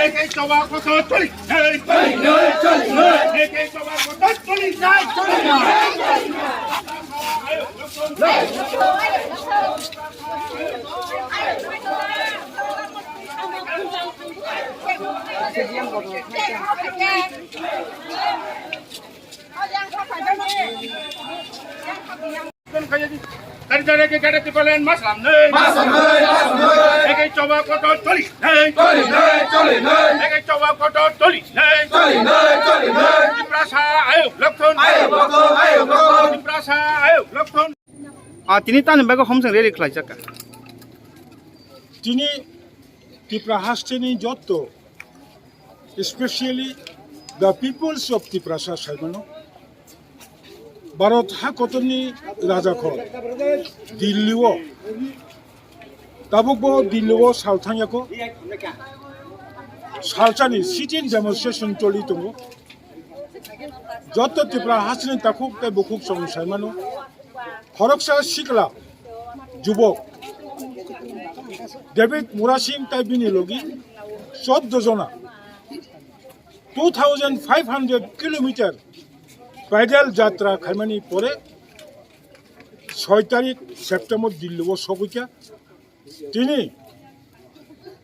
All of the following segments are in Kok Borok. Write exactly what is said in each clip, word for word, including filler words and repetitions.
Eke choba kotor choli nei. Choli nei, choli nei. Eke choba kotor choli nei, choli nei. Tari tari ke gada tipalan maslam nei. Maslam nei, maslam nei. Eke choba kotor choli nei. Choli nei, choli nei. Eke choba kotor choli nei. Choli nei, choli nei. Tiprasa ayuk lokthon. Ayuk lokthon, ayuk lokthon. Tiprasa ayuk lokthon. A tini tani bagwi homseng rally khlaijak kha. Tini Tipra hasteni jotto, especially the peoples of Tiprasa saimano, Bharat ha kotorni rajakhor Dilli o, tabukbo Dilli o sal thangyakho, salsani sit-in demonstration choli tongo. Jotto Tipra hasteni takhuk tei bukhuk chwng saimano, khoroksa sikla jubok David Murasing tei bini logi choddo jona two thousand five hundred kilometer paidal jatra khaimani pore soi tarik September Dilli o sogwikha. Tini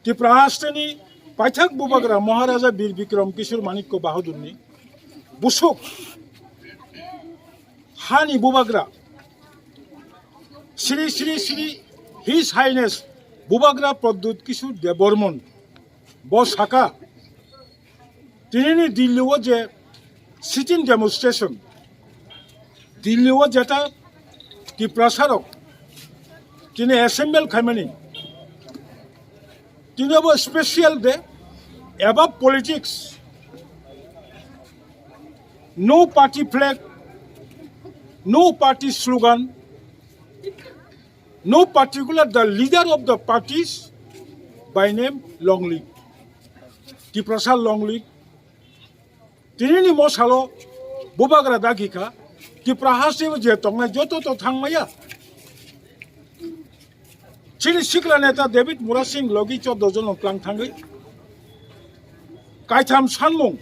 Tipra hasteni paithak bubagra Maharaja Bir Bikram Kishore Manikya Bahadurni busuk hani bubagra Shri Shri Shri His Highness Bubagra Pradyut Kishore Debbarman bo saka, tinini Dilli o je sit-in demonstration, Dilli o jeta Tiprasarok tini assemble khaimani, tini bo special day, above politics, no party flag, no party slogan, no particular the leader of the parties by name long live. Tiprasa long live. Tinini mosalo bubagra dagi kha, Tipra hasteo je tongnai joto to thangmaya. Chini sikla neta David Murasing logi choddo jon tlang thangwi kaitham sanmung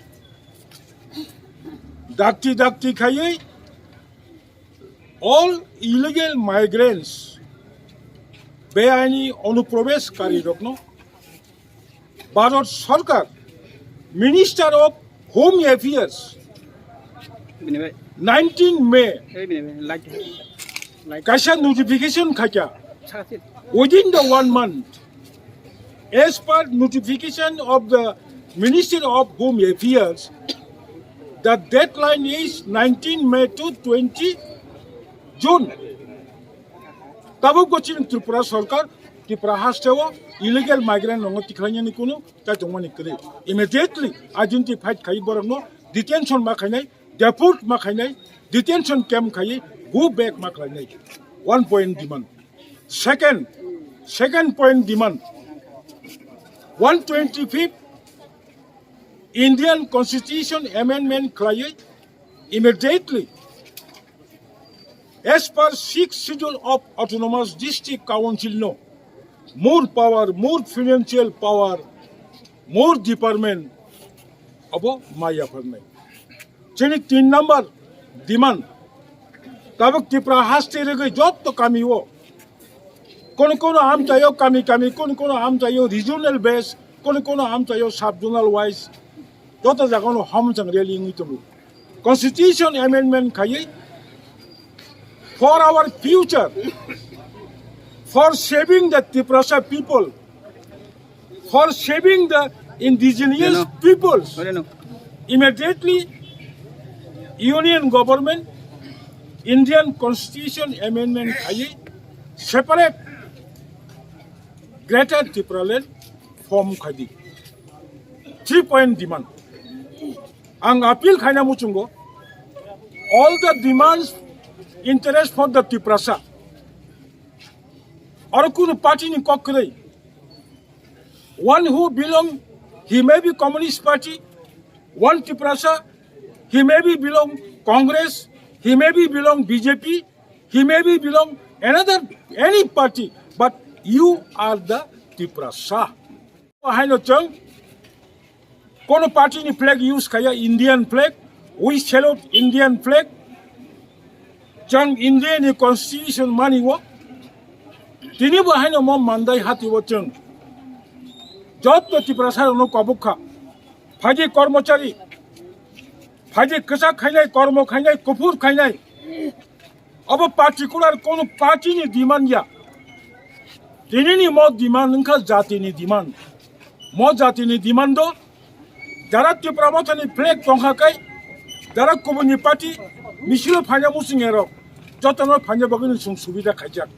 dakti dakti khaiwi all illegal migrants, beaini onuprobeshkari rokno Bharat Sarkar, Minister of Home Affairs, Bini bai. nineteen May, Ei, bini bai. Light. Light. Kaisa notification khaikha. Sakha sit. Within the one month, as per notification of the Minister of Home Affairs, the deadline is nineteen May to twenty June. Tabuk bo chini Tripura Sarkar, Tripura hasteo illegal migrant rokno tikhlainani kunu tai tongmani kwrwi. Immediately identified khai borokno detention ma khainai, deport ma khainai, detention camp khaiwi go back ma khlainai. One point demand. Second, second point demand. One twenty-fifth Indian Constitution amendment khlaiwi immediately, as per sixth Schedule of Autonomous District Council no more power, more financial power, more department abo maya pharnai. Chini tin number demand. Tabuk Tripura haste rwgwi jotto kami o, kono kono amchaio kami kami, kono kono amchaio regional base, kono kono amchaio sub zonal wise, joto jagano hamjang rally wngwi tongo. Constitution amendment khaiwi for our future, for saving the Tiprasa people, for saving the indigenous Reno. peoples, Reno. Immediately Union Government Indian Constitution amendment khaiwi separate Greater Tipraland form khaidi. Three point demand. Ang appeal khaina muchungo, all the demands interest for the Tiprasa. Oro kunu party ni kok kwrwi. One who belong, he may be Communist Party, one Tiprasa, he may be belong Congress, he may be belong B J P, he may be belong another any party, but you are the Tiprasa. Haino chwng Kono party ni flag use khaiya, Indian flag, we salute Indian flag. Chwng India ni constitution mani o. Tini bo haino mo mandai hati o chwng. Jotto Tiprasa rokno kobok kha. Phaidi kormochari, phaidi kwchak khainai, kormo khainai, kuphur khainai. Abo particular kono party ni demand ya. Tini ni mo demand wngkha jati ni demand. Mo jati ni demand do jara Tipra Motha ni flag tongkha kai, jara kubun ni party misilo phaina musing erok, jotono phaina bagwi ni sung subida khaijak.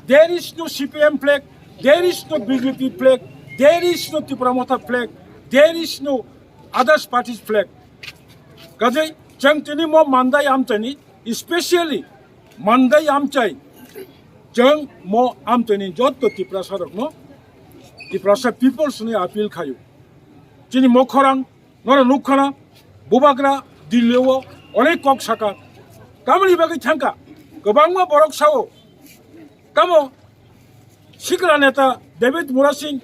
There is no C P M flag, there is no B J P flag, there is no Tipra Motha flag, there is no others parties flag. Kajai chwng tini mo mandai amchaini, especially mandai amchai, chwng mo amchaini jotto Tiprasa rokno, Tiprasa peoples ni appeal khayo. Chini mokhorang, noro nukhana, bubagra, Delhi o, onek kok saka. Tamoni bagwi thangka, kwbangma borok sao, tamo sikla neta David Murasing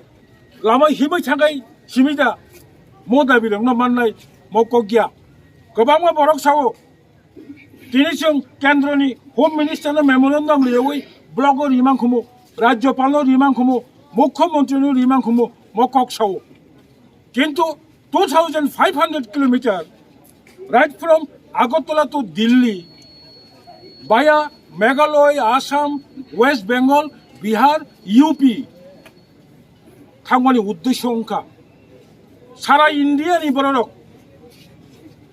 lama himwi thangai simida mo dabi rokno mannai mo kokya. Kwbangma borok sao, tini chwng kendroni Home Minister no memorandum riyawi block o rimang khumu, Rajyapal no rimang khumu, Mukhyamantri no rimang khumu mo kok sao. Kintu two thousand five hundred kilometer, right from Agartala to Delhi, via Meghalaya, Assam, West Bengal, Bihar, U P, thangmani uddesho wngkha sara India ni bororok,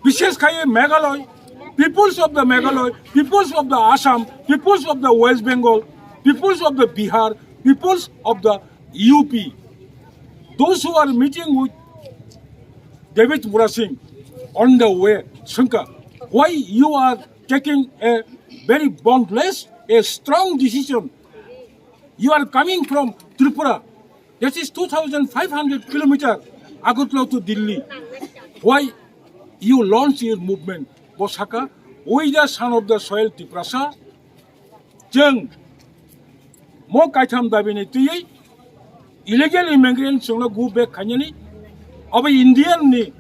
bishesh khai Meghalaya, peoples of the Meghalaya, peoples of the Assam, peoples of the West Bengal, peoples of the Bihar, peoples of the U P, those who are meeting with David Murasing on the way, Shankar, why you are taking a very boundless, a strong decision? You are coming from Tripura, that is two thousand five hundred kilometer, Agartala to Delhi. Why you launch your movement? Bo saka, we the son of the soil Tiprasa, chwng mo kaitham dabi ni twiwi illegal immigrant chwngno go back khainani, abo Indian ni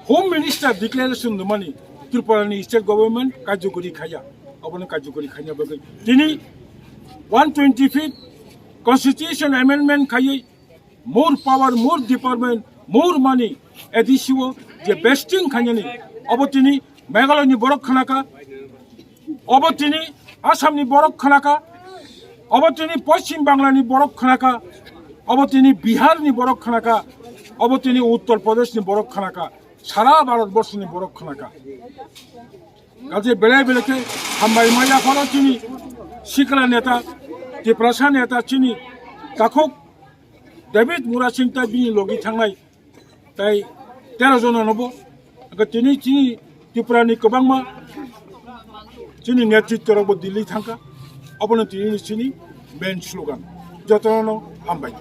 Home Minister declaration rwmani Tripura ni state government karjokori khaiya, abono karjokori khaina bagwi tini one twenty-fifth constitution amendment khaiwi more power, more department, more money A D C o je vesting khainani, abo tini Meghalaya ni borok khanaka, obo tini Assam ni borok khanaka, obo tini Poschim Bangla ni borok khanaka, obo tini Bihar ni borok khanaka, obo tini Uttar Pradesh ni borok khanaka, sara Bharat borso ni borok khanaka. Kaje belai belai khe hambai maya phano chini sikla neta, Tiprasa neta chini takhuk David Murasing tai bini logi thangnai tai tero jona nobo. Aga tini chini Tripura ni kwbangma chini netritwa rokbo Delhi thangkha. Obono tini chini main slogan. Jotono hambai.